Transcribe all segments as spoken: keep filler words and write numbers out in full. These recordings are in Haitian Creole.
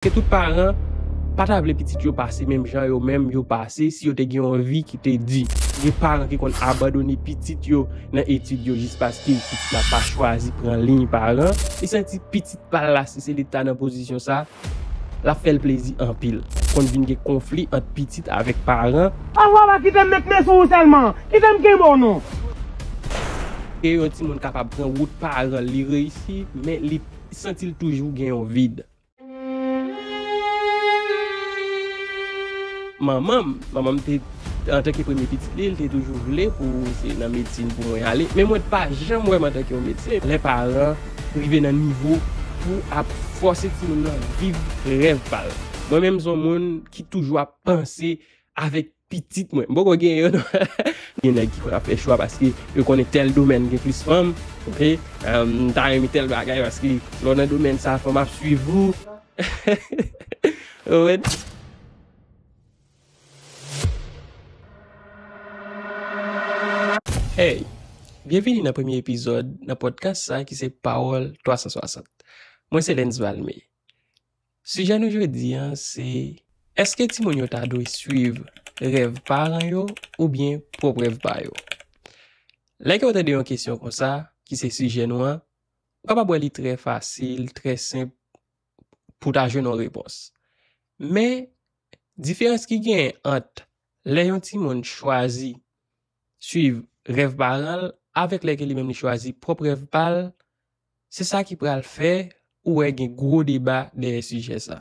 Ke tout paran pa ta vle pitit yo pase menm jan yo menm yo pase si yo te gen yon vi ki te di. Gen paran ki konn abandone pitit yo nan etid yo jis paske pitit la pa chwazi pran liy paran. Li santi pitit pa l la, si se li t ta nan pozisyon sa, l ap fè l plezi anpil. Konn vin gen konfli ant pitit avèk paran. Papa, papa, kite m met men sou ou sèlman. Kite m kenbe w non. E yon timoun kapab pran wout paran l, li reyisi, men li santi l toujou gen yon vid. Manman m, manman m te, antanke premye pitit li, li te toujou vle pou se nan medsin pou mwen ale. Men mwen pa janm wè m antanke yon medsen. Lè paran rive nan nivo pou ap fòse timoun nan viv rèv pa l. Mwen menm, se yon moun ki toujou ap panse avèk pitit mwen. M poko gen yo non. Gen nèg ki konn ap fè chwa paske yo konnen tèl domèn gen plis fanm. Ok? M ta renmen tèl bagay paske lè w nan domèn sa, fanm ap swiv ou. Ou wè? Hey! Byenvini nan premye epizòd nan pòdkas sa ki se Pawòl twa san swasant. Mwen se Lens Valmé. Sijè nou jodi a se, èske timoun yo ta dwe swiv rèv paran yo oubyen pwòp rèv pa yo? Lè ke w tande yon kesyon konsa, ki se sijè nou an, ou kapab wè li trè fasil, trè senp pou w ta jwenn yon repons. Men, diferans ki genyen ant lè yon timoun chwazi swiv rèv paran l avèk lè ke li menm li chwazi pwòp rèv pa l, se sa ki pral fè ou wè gen gwo deba dèyè sijè sa.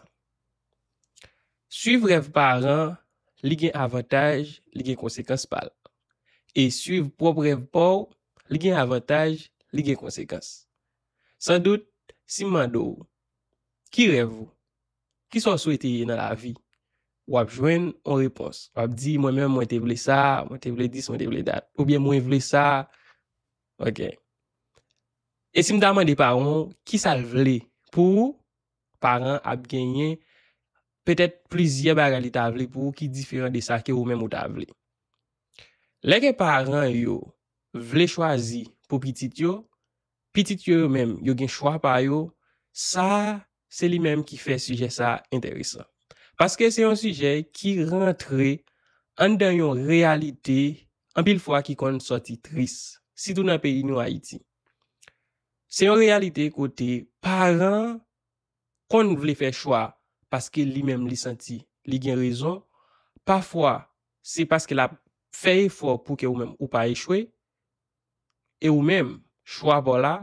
Swiv rèv paran, li gen avantaj, li gen konsekans pa l. E swiv pwòp rèv pa w, li gen avantaj, li gen konsekans. Sandout, si m mande w, ki rèv ou? Kisa w swete ye nan lavi? W ap jwenn yon repons. W ap di, mwen menm, mwen te vle sa, mwen te vle dis, mwen te vle dat. Oubyen mwen vle sa. Ok. E si m ta mande paran w, kisa l vle pou ou? Paran ap genyen petèt plizyè bagay li ta vle pou ou ki diferan de sa ke ou menm ou ta vle. Lè ke paran yo vle chwazi pou pitit yo, pitit yo yo menm, yo gen chwa pa yo, sa se li menm ki fè sijè sa enteresan. Paske se yon sijè ki rantre anndan yon reyalite anpil fwa ki konn sòti tris, sitou nan peyi nou Ayiti. Se yon reyalite kote paran konn vle fè chwa paske li menm li santi li gen rezon. Pafwa, se paske l ap fè efò pou ke ou menm ou pa echwe. E ou menm, chwa pa w la,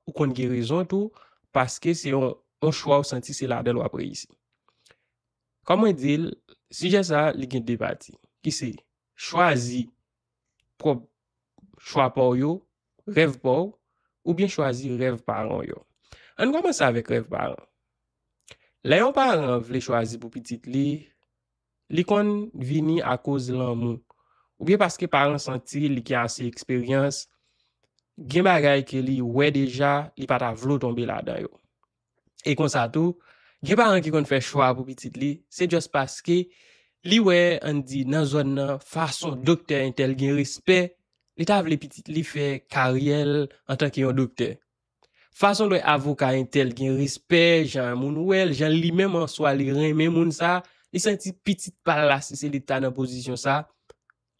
ou konn gen rezon tou, paske se yon, yon chwa ou santi se ladan l w ap reyisi. Kòm mwen di l, sijè sa a, li gen de pati, ki se chwazi pwòp chwa pa w yo, rèv pa w, oubyen chwazi rèv paran w yo. Ann kòmanse avèk rèv paran. Lè yon paran vle chwazi pou pitit li, li konn vini akoz lanmou, oubyen paske paran santi li gen ase eksperyans, gen bagay ke li wè deja, li pa ta vle w tonbe ladan yo. E konsa tou, gen paran ki konn fè chwa pou pitit li, se just paske li wè, ann di, nan zòn nan, fason doktè entèl gen respè, li ta vle pitit li fè karyè l antanke yon doktè. Fason l wè avoka entèl gen respè, jan moun wè l, jan li menm an swa li renmen moun sa, li santi pitit pa l la, si se li ta nan pozisyon sa,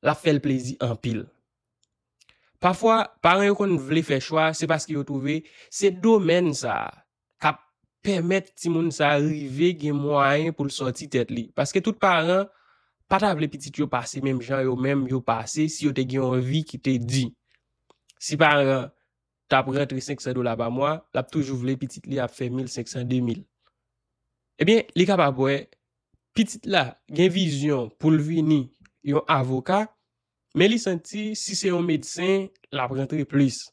l ap fè l plezi anpil. Pafwa, paran yo konn vle fè chwa, se paske yo twouve se domèn sa a k ap pèmèt timoun sa a rive gen mwayen pou l sòti tèt li. Paske tout paran pa ta vle pitit yo pase menm jan yo menm yo pase si yo te gen yon vi ki te di. Si paran t ap rantre senk san dola pa mwa, l ap toujou vle pitit li ap fè mil senk san, de mil. Ebyen, li kapab wè pitit la gen vizyon pou l vini yon avoka, men li santi si se yon medsen, l ap rantre plis.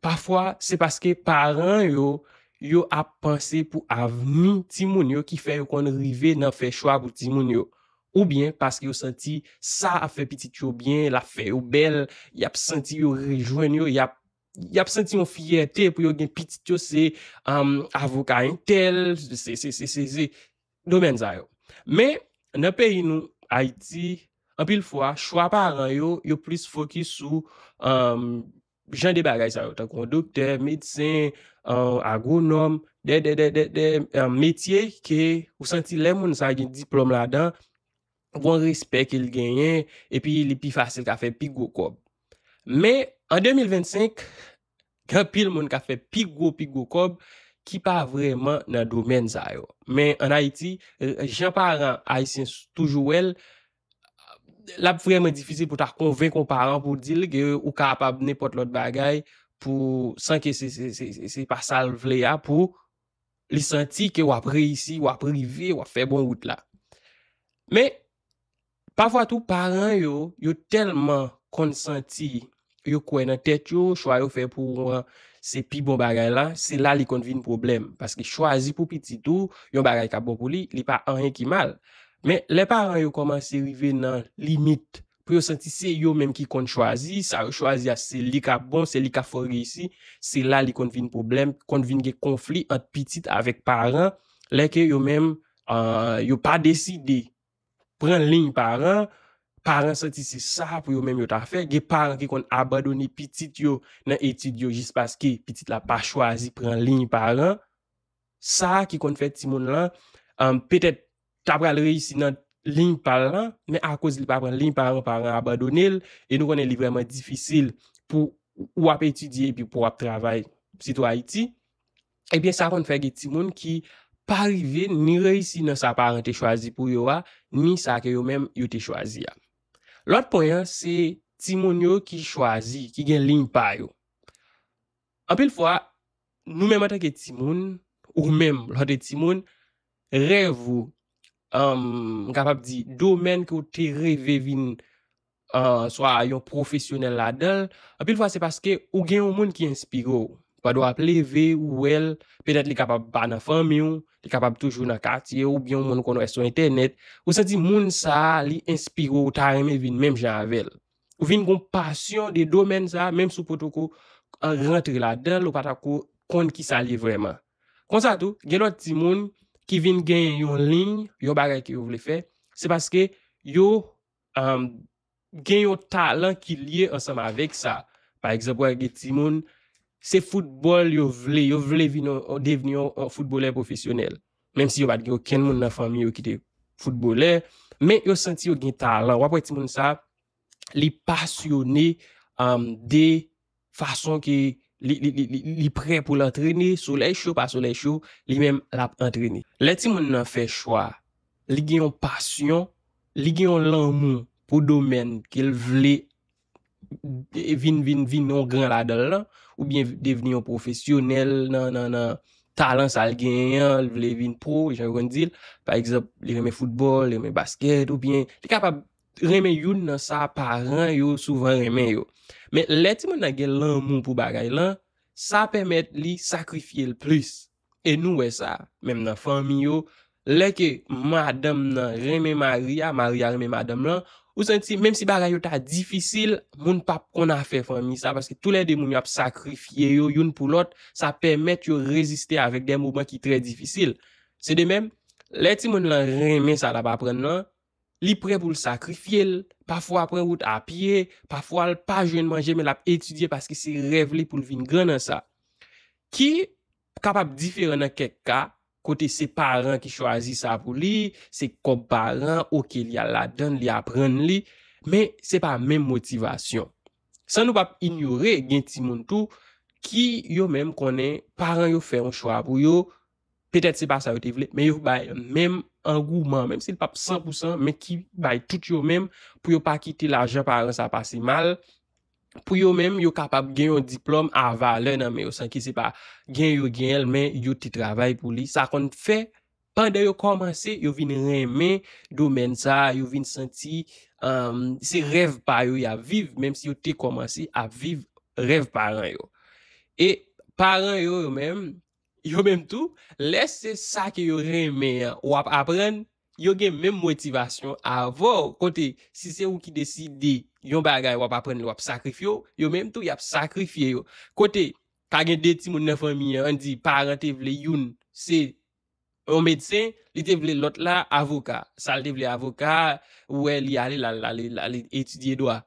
Pafwa, se paske paran yo, yo ap panse pou avni timoun yo ki fè yo konn rive nan fè chwa pou timoun yo. Oubyen paske yo santi sa ap fè pitit yo byen, l ap fè yo bèl, y ap santi yo rejwenn yo, y ap, y ap santi yon fyète pou yo gen pitit yo se, um, avoka entèl, se, se, se, se, se domèn sa yo. Men, nan peyi nou, Ayiti, anpil fwa, chwa paran yo, yo plis fokis sou, um, jan de bagay sa yo, tankou yon doktè, medsen, agwonòm, de, de, de, de, de metye ke ou santi lè moun sa gen diplòm ladan, gon respè ke l genyen, epi li pi fasil ka fè pi gwo kòb. Men, an de mil vennsenk, gen anpil moun ka fè pi gwo, pi gwo kòb ki pa vrèman nan domèn sa yo. Men an Ayiti, jan paran ayisyen toujou wè l, l ap vrèman difisil pou ta konvenk yon paran pou di l ke ou kapab nenpòt lòt bagay pou san ke se, se, se, se, se pa sa l vle a, pou li santi ke w ap reyisi, w ap rive, w ap fè bon wout la. Men, pafwa tou, paran yo, yo tèlman konn santi yo kwè nan tèt yo, chwa yo fè pou ou an, se pi bon bagay la, se la li konn vin pwoblèm. Paske chwazi pou pitit ou yon bagay k ap bon pou li, li pa anyen ki mal. Men lè paran yo kòmanse rive nan limit pou yo santi se yo menm ki konn chwazi, sa yo chwazi a se li k ap bon, se li k ap fè w reyisi, se la li konn vin pwoblèm, konn vin gen konfli ant pitit avèk paran, lè ke yo menm, euh, yo pa deside pran liy paran, paran santi se sa pou yo menm yo ta fè. Gen paran ki konn abandone pitit yo nan etid yo jis paske pitit la pa chwazi pran liy paran. Sa ki konn fè timoun lan, um, petèt ta pral reyisi nan liy pa l lan, men akoz li pa pran liy paran, paran abandone l, e nou konnen li vrèman difisil pou ou ap etidye epi pou w ap travay, sitou Ayiti. Ebyen, sa konn fè gen timoun ki pa rive ni reyisi nan sa paran te chwazi pou yo a, ni sa ke yo menm yo te chwazi a. Lòt pwen an, se timoun yo ki chwazi, ki gen liy pa yo. Anpil fwa, nou menm antanke timoun, ou menm lè w te timoun, rèv ou, um, m kapab di, domèn ke w te reve vin, uh, swa yon pwofesyonèl ladan l, anpil fwa se paske ou gen yon moun ki enspire w. Pandan w ap leve, ou wè l, petèt li kapab pa nan fanmi w, li kapab toujou nan katye w, oubyen yon moun ou konn wè sou entènèt, ou santi moun sa a, li enspire w, ou ta renmen vin menm jan avè l. Ou vin gon pasyon de domèn sa, menm si w potoko, uh, rantre ladan l, ou pa tako konn ki sa l ye vrèman. Konsa tou, gen lòt timoun ki vin genyen yon liy, yon bagay ke yo vle fè, se paske yo, um, gen yon talan ki lye ansanm avèk sa. Pa egzanp, w gen timoun, se foutbòl yo vle, yo vle vin yon, yon, devni yon, yon foutbolè pwofesyonèl. Menm si yo pa t gen okenn moun nan fanmi yo ki te foutbolè, men yo santi yo gen talan. W ap wè timoun sa, li pasyone, um, de fason ke li, li, li, li, li prè pou l antrene, solèy cho pa solèy cho, li menm l ap antrene. Lè timoun nan fè chwa, li gen yon pasyon, li gen yon lanmou pou domèn ke l vle vin, vin, vin yon gran ladan l lan, oubyen devni yon pwofesyonèl nan, nan, nan talan sa l genyen an, l vle vin pwo, jan yo konn di l. Pa egzanp, li renmen foutbòl, li renmen baskèt, oubyen li kapab renmen youn nan sa paran yo souvan renmen yo. Men lè timoun nan gen lanmou pou bagay lan, sa pèmèt li sakrifye l plis. E nou wè sa, menm nan fanmi yo, lè ke madanm nan renmen mari a, mari a renmen madanm lan, ou santi, menm si bagay yo ta difisil, moun p ap konn afè fanmi sa, paske toulède moun yo ap sakrifye yo youn pou lòt, sa pèmèt yo reziste avèk de moman ki trè difisil. Se de menm, lè timoun lan renmen sa l ap aprann lan, li prè pou l sakrifye l, pafwa pran wout a pye, pafwa l pa jwenn manje, men l ap etidye paske se rèv li pou l vin gran nan sa. Ki kapab diferan nan kèk ka, kote se paran ki chwazi sa pou li, se kòb paran, oke, li al ladan l, li aprann li, men se pa menm motivasyon. San nou p ap inyore, gen timoun tou ki yo menm konnen paran yo fè yon chwa pou yo, petèt se pa sa yo te vle, men yo bay menm angouman, menm si l p ap san pou san, men ki bay tout yo menm pou yo pa kite lajan paran sa pase mal, pou yo menm yo kapab gen yon diplòm a valè nan men yo, san ke se pa gen yo gen l, men yo te travay pou li. Sa konn fè, pandan yo kòmanse, yo vin renmen domèn sa, yo vin santi, um, se rèv pa yo y ap viv, menm si yo te kòmanse ap viv rèv paran yo. E paran yo, yo menm, yo menm tou, lè se sa ke yo renmen an, w ap aprann, yo gen menm motivasyon avè w. Kote, si se ou ki deside yon bagay, w ap aprann li, w ap sakrifye w, yo menm tou, y ap sakrifye yo. Kote, ka gen de timoun nan fanmi an, ann di, paran te vle youn, se yon medsen, li te vle lòt la, avoka. Sa l te vle avoka, ou wè li ale, l al, l al, l al etidye dwa.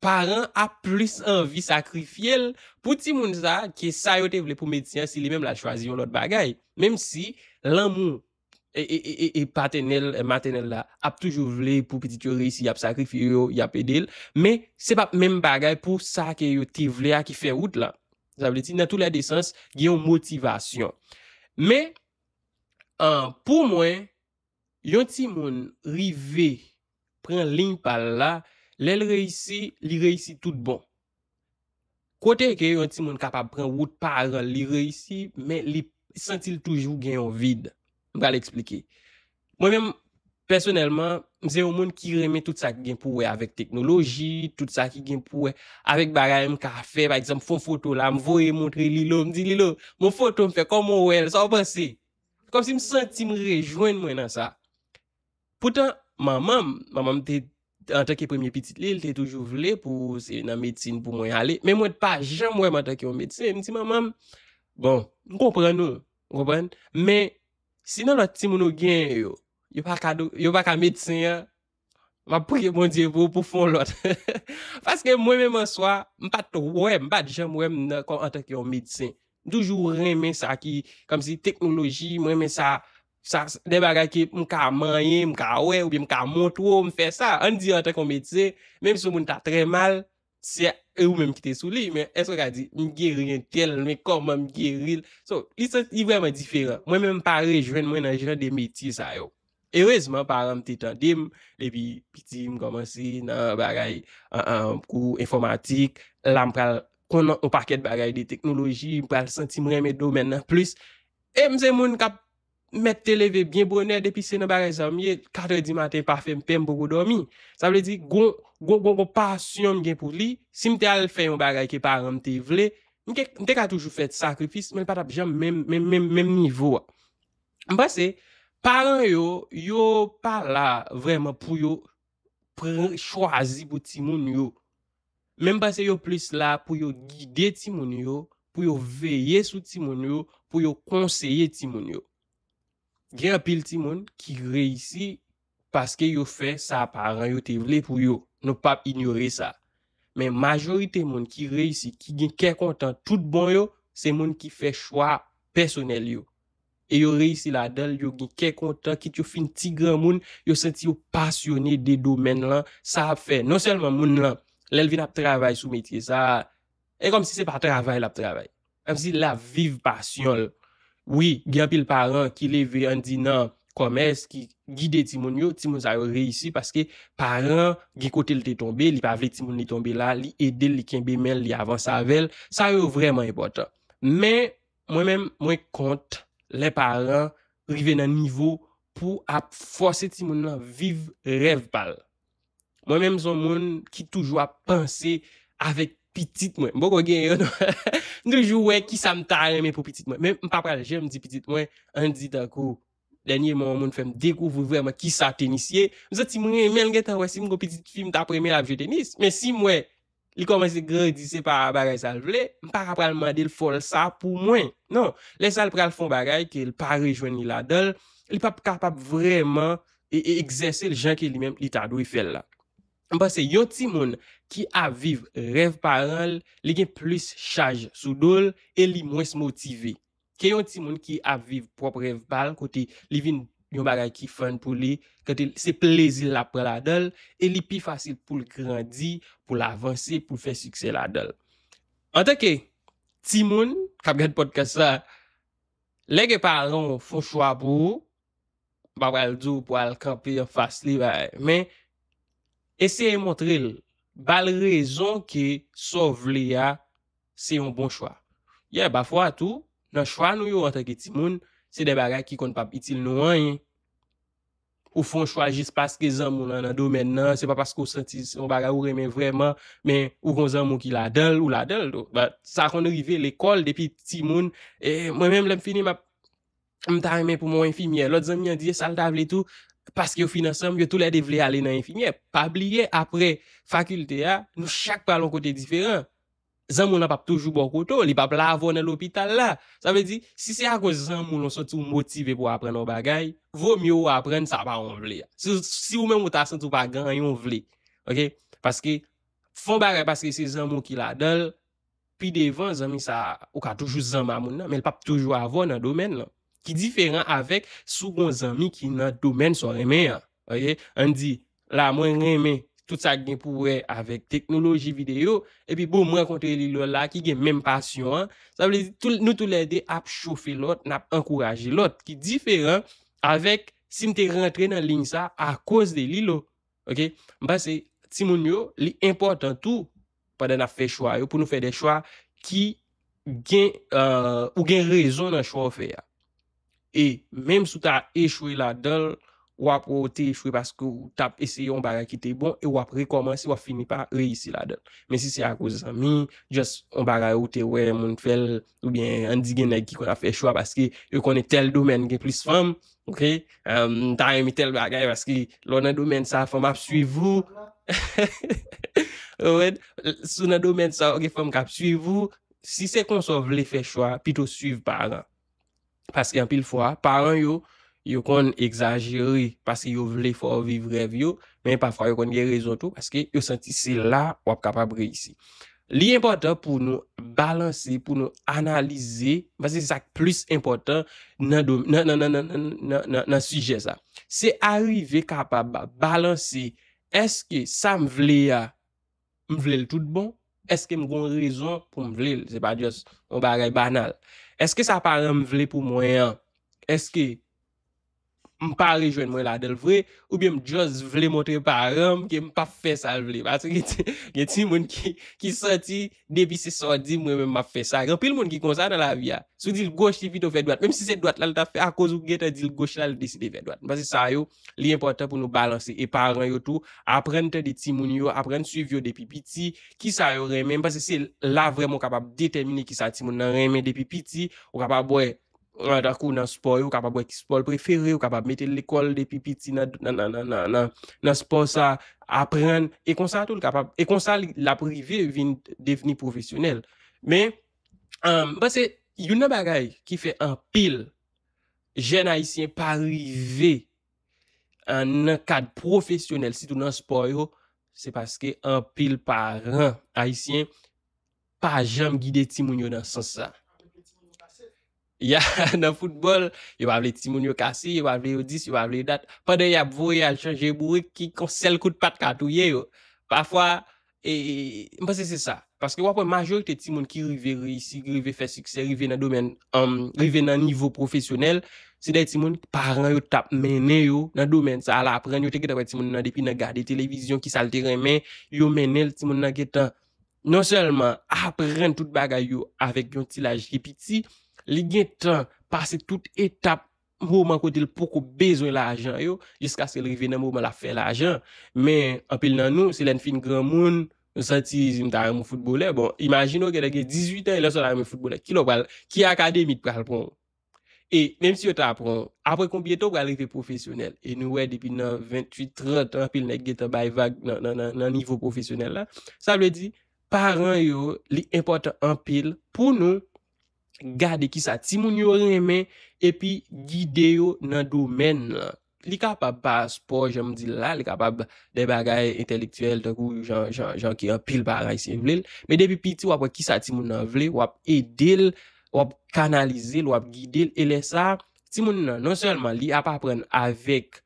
paran ap plis anvi sakrifye l pou timoun sa, ke sa yo te vle pou medsen an, si li menm l al chwazi yon lòt bagay. Menm si lanmou e, e, e, e, e patènèl, e matènèl la ap toujou vle pou pitit yo reyisi, y ap sakrifye yo, y ap ede l. Men se p ap menm bagay pou sa ke yo te vle a ki fè wout la. Sa vle di, nan tou lè de sans, gen yon motivasyon. Men, an, pou mwen, yon timoun rive pran liy pa l la, lè l reyisi, li reyisi tout bon. Kote ke yon timoun kapab pran wout paran l, li reyisi, men li santi l toujou gen yon vid. M pral eksplike. Mwen menm, pèsonèlman, m se yon moun ki renmen tout sa ki gen pou wè avèk teknoloji, tout sa ki gen pou wè avèk bagay m ka fè. Pa egzanp, fè yon foto la, m voye montre Lilo, m di, "Lilo, mon foto m fè, kòman w wè l? Sa w panse?" Kòmsi m santi m rejwenn mwen nan sa. Poutan, manman m, manman m te, antanke premye pitit li, li te toujou vle pou se nan medsin pou mwen ale. Men mwen pa janm wè m antanke yon medsen. M di, "Manman m, bon, m konprann ou, ou konprann? Men si nan lòt timoun ou genyen yo, yo pa ka, do- yo pa ka medsen an, m ap priye Bondye pou, pou fè yon lòt." Paske mwen menm an swa, m pa t wè, m pa t janm wè m nan, kòm antanke yon medsen. M toujou renmen sa ki, kòmsi teknoloji, m renmen sa, sa, de bagay ke m ka manyen, m ka wè, oubyen m ka montre w, m fè sa. Ann di antanke yon medsen, menm si yon moun ta trè mal, se ou menm ki te sou li, men èske w ka di, "M geri entèl, men kòman m geri l?" So, li, li vrèman diferan. Mwen menm, m pa rejwenn mwen nan jan de metye sa yo. Erezman, paran m te tande m, depi piti m kòmanse nan bagay, an, an, kou enfòmatik, la m pral konn yon pakèt bagay de teknoloji, m pral santi m renmen domèn nan plis. E m se moun k ap mèt te leve byen bonè, depi se nan bagay sa m ye, katrè di maten pa fè m pè, m poko dòmi. Sa vle di, gon, gon, gon, gon pasyon m gen pou li, si m te al fè yon bagay ke paran m te vle, m te, m te ka toujou fè sakrifis, men l pa t ap janm menm, menm, menm, menm nivo a. M panse, paran yo, yo pa la vrèman pou yo pran, chwazi pou timoun yo. Men m panse yo plis la pou yo gide timoun yo, pou yo veye sou timoun yo, pou yo konseye timoun yo. Gen anpil timoun ki reyisi paske yo fè sa paran yo te vle pou yo. Nou p ap inyore sa. Men majorite moun ki reyisi, ki gen kè kontan tout bon yo, se moun ki fè chwa pèsonèl yo. E yo reyisi ladan l, yo gen kè kontan, kit yo fin ti granmoun, yo santi yo pasyone de domèn lan, sa ap fè non sèlman moun lan, lè l vin ap travay sou metye sa a, e kòmsi se pa travay l ap travay. Kòmsi l ap viv pasyon l. Wi, gen anpil paran ki leve, ann di, nan kòmès, ki gide timoun yo, timoun sa yo reyisi paske paran gen kote l te tonbe, li pa vle timoun li tonbe la, li ede l, li kenbe men l, li avanse avè l. Sa yo vrèman enpòtan. Men, mwen menm, mwen kont lè paran rive nan nivo pou ap fòse timoun nan viv rèv pa l. Mwen menm, se yon moun ki toujou ap panse avèk pitit mwen. M poko gen yo, non. M toujou wè kisa m ta renmen pou pitit mwen. Men m pa pral janm di pitit mwen, ann di tankou, dènyèman, yon moun fè m dekouvri vrèman kisa tenis ye. M santi m renmen l, gentan wè si m gon pitit fi, m t ap renmen l ap jwe tenis. Men si m wè li kòmanse grandi, se pa bagay sa l vle, m pa ka pral mande l fò l sa pou mwen. Non, lè sa l pral fè yon bagay ke l pa rejwenn li ladan l, li p ap kapab vrèman e, e egzèse l jan ke li menm li ta dwe fè l la. M panse yon timoun ki ap viv rèv paran l, li gen plis chaj sou do l e li mwens motive ke yon timoun ki ap viv pwòp rèv pa l, kote li vin yon bagay ki fun pou li, kote se plezi l ap pran ladan l, e li pi fasil pou l grandi, pou l avanse, pou l fè siksè ladan l. Antanke timoun k ap gad podcast sa, lè ke paran w fè yon chwa pou ou, m pa pral di w pou al kanpe anfas li, bagay, men eseye montre l, ba l rezon ke sa w vle a, se yon bon chwa. Yeah, pafwa tou, nan chwa nou yo antanke timoun, se de bagay ki konn p ap itil nou anyen. Ou fè yon chwa jis paske zanmi w lan nan domèn nan, se pa paske w santi se yon bagay ou renmen vrèman, men ou gon zanmi w ki ladan l, ou ladan l tou. But sa konn rive lekòl depi timoun, e mwen menm lè m fini, m ap, m ta renmen pou mwen enfimyè. Lòt zanmi an di, e sa l ta vle tou, paske yo fin ansanm, yo toulède vle ale nan enfimyè. Pa bliye, apre fakilte a, nou chak pral yon kote diferan. Zanmi w lan p ap toujou bò kote w, li p ap lave w nan lopital la. Sa vle di, si se akoz zanmi w lan w santi w motive pou w aprann yon bagay, vo mye w aprann sa paran w vle a. Si, si ou menm ou ta santi w pa gen anyen w vle. Oke? Paske fè yon bagay paske se zanmi w ki ladan l, pi devan, zanmi sa a, ou ka toujou zanmi a moun nan, men l p ap toujou avè w nan domèn lan. Ki diferan avèk si w gen yon zanmi ki nan domèn sa w renmen an. Ok? Ann di, la, mwen renmen tout sa k gen pou wè avèk teknoloji videyo, epi bon, mwen rankontre Lilo la ki gen menm pasyon an. Sa vle di, tou, nou toulède ap chofe lòt, n ap ankouraje lòt, ki diferan avèk si m te rantre nan liy sa akoz de Lilo. Ok? M panse timoun yo, li enpòtan tou, pandan n ap fè chwa yo, pou nou fè de chwa ki gen, euh, ou gen rezon nan chwa w fè a. E menm si w ta echwe ladan l, w ap wè w te echwe paske w t ap eseye yon bagay ki te bon e w ap rekòmanse, w ap fini pa reyisi ladan l. Men si se akoz zanmi, just yon bagay ou te wè moun fè l, oubyen ann di gen nèg ki konn ap fè chwa paske yo konnen tèl domèn gen plis fanm, ok? M ta renmen tèl bagay paske lè w nan domèn sa, fanm ap swiv ou. Ou wè, si w nan domèn sa, ou gen fanm k ap swiv ou. Si se konsa w vle fè chwa, pito swiv paran. Paske anpil fwa, paran yo, yo konn egzajere paske yo vle fè w viv rèv yo, men pafwa yo konn gen rezon tou paske yo santi se la w ap kapab reyisi. Li enpòtan pou nou balanse, pou nou analize, paske se sa k plis enpòtan nan, nan, nan, nan, nan, nan, nan, nan sijè sa. Se arive kapab balanse, èske sa m vle a, m vle l tout bon? Èske m gon rezon pou m vle l? Se pa just yon bagay banal. Èske sa paran m vle pou mwen an? Èske m pa rejwenn mwen ladan l vre? Oubyen m just vle montre paran m ke m p ap fè sa l vle? Paske gen ti, gen timoun ki, ki santi depi se sa w di, mwen menm m ap fè sa. Gen anpil moun ki konsa nan lavi a. Si w di l goch, li pito fè dwat. Menm si se dwat la l t ap fè, akoz ou gentan di l goch la, li deside fè dwat. M panse sa yo, li enpòtan pou nou balanse. E paran yo tou, aprann tande timoun yo, aprann swiv yo depi piti, kisa yo renmen. M panse se la vrèman w kapab detèmine kisa timoun nan renmen depi piti. Ou kapab wè, euh, tankou nan spò yo, ou kapab wè ki spò l prefere, ou kapab mete l lekòl depi piti nan, nan, nan, nan, nan, nan, nan spò sa, aprann, e konsa tou l kapab, e konsa li, l ap rive vin devni pwofesyonèl. Men, euh, m panse, youn nan bagay ki fè anpil jèn ayisyen pa rive, euh, nan kad pwofesyonèl, sitou nan spò yo, se paske anpil paran ayisyen pa janm gide timoun yo nan sans sa. Ya, nan foutbòl, yo pa vle timoun yo kase, yo pa vle yo dis, yo pa vle yo dat. Pandan y ap voye al chanje bourik, ki yon sèl kout pat ka touye yo. Pafwa, e, m panse se sa. Paske w ap wè majorite timoun ki rive reyisi, ki rive fè siksè, rive nan domèn, um, rive nan nivo pwofesyonèl, se de timoun paran yo t ap mennen yo nan domèn sa, al aprann yo, te gentan wè timoun nan depi nan gade televizyon, kisa l te renmen, yo mennen l, timoun nan gentan non sèlman aprann tout bagay yo avèk yon ti laj ki piti, li gentan pase tout etap moman kote l poko bezwen lajan yo, jiskaske l rive nan moman l ap fè lajan. Men, anpil nan nou, se lè n fin granmoun, nou santi, m ta renmen foutbolè. Bon, imajine w genlè gen dizuit an, e lè sa w ta renmen foutbolè. Ki lè w pral, ki akademi t pral pran w? E menm si yo ta pran w, apre konbyen tan w pral rive pwofesyonèl? E nou wè depi nan ventuit, trant an, anpil nèg gentan bay vag nan, nan, nan, nan nivo pwofesyonèl la. Sa vle di, paran yo, li enpòtan anpil pou nou gade kisa timoun yo renmen, epi gide yo nan domèn lan. Li kapab pa spò, jan m di l la, li kapab de bagay entèlektyèl, tankou jan, jan, jan ke anpil paran ayisyen vle l. Men depi piti, w ap wè kisa timoun nan vle, w ap ede l, w ap kanalize l, w ap gide l. E lè sa, timoun nan, non sèlman li ap aprann avèk,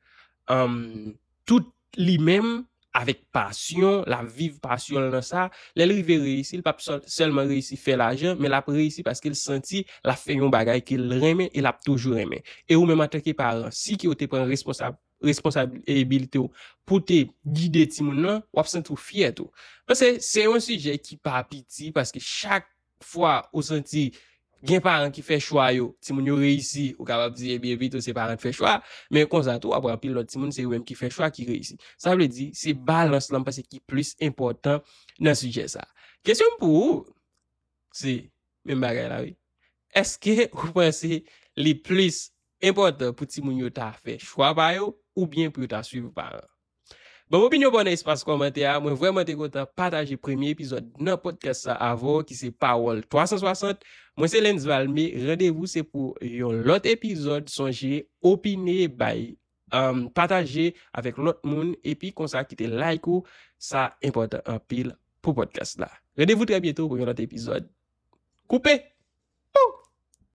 um, tout li menm, avèk pasyon, l ap viv pasyon l nan sa. Lè l rive reyisi, l p ap sèl-, sèlman reyisi fè lajan, men l ap reyisi paske l santi l ap fè yon bagay ke l renmen e l ap toujou renmen. E ou menm antanke paran, si ke w te pran responsab-, responsabilite w pou te gide timoun nan, w ap santi w fyè tou. Paske se yon sijè ki pa piti, paske chak fwa ou santi gen paran ki fè chwa yo, timoun yo reyisi, ou kapab di, ebyen, pito se paran ki fè chwa, men konsa tou, w ap wè anpil lòt timoun, se yo menm ki fè chwa, ki reyisi. Sa vle di, se balans lan, m panse, ki plis enpòtan nan sijè sa. Kesyon m pou ou, se menm bagay la, wi. Èske ou panse li plis enpòtan pou timoun yo ta fè chwa pa yo, oubyen pou yo ta swiv paran? Ban m opinyon pa w nan espas kòmantè a. Mwen vrèman te kontan pataje premye epizòd nan podcast sa avè w, ki se Pawòl twa san swasant. Mwen se Lens Valme. Randevou se pou yon lòt epizòd. Sonje opine, bay, um, pataje avèk lòt moun, epi konsa kite like ou. Sa enpòtan anpil pou podcast la. Rendez-vous très bientôt pou yon lòt epizòd. Koupe!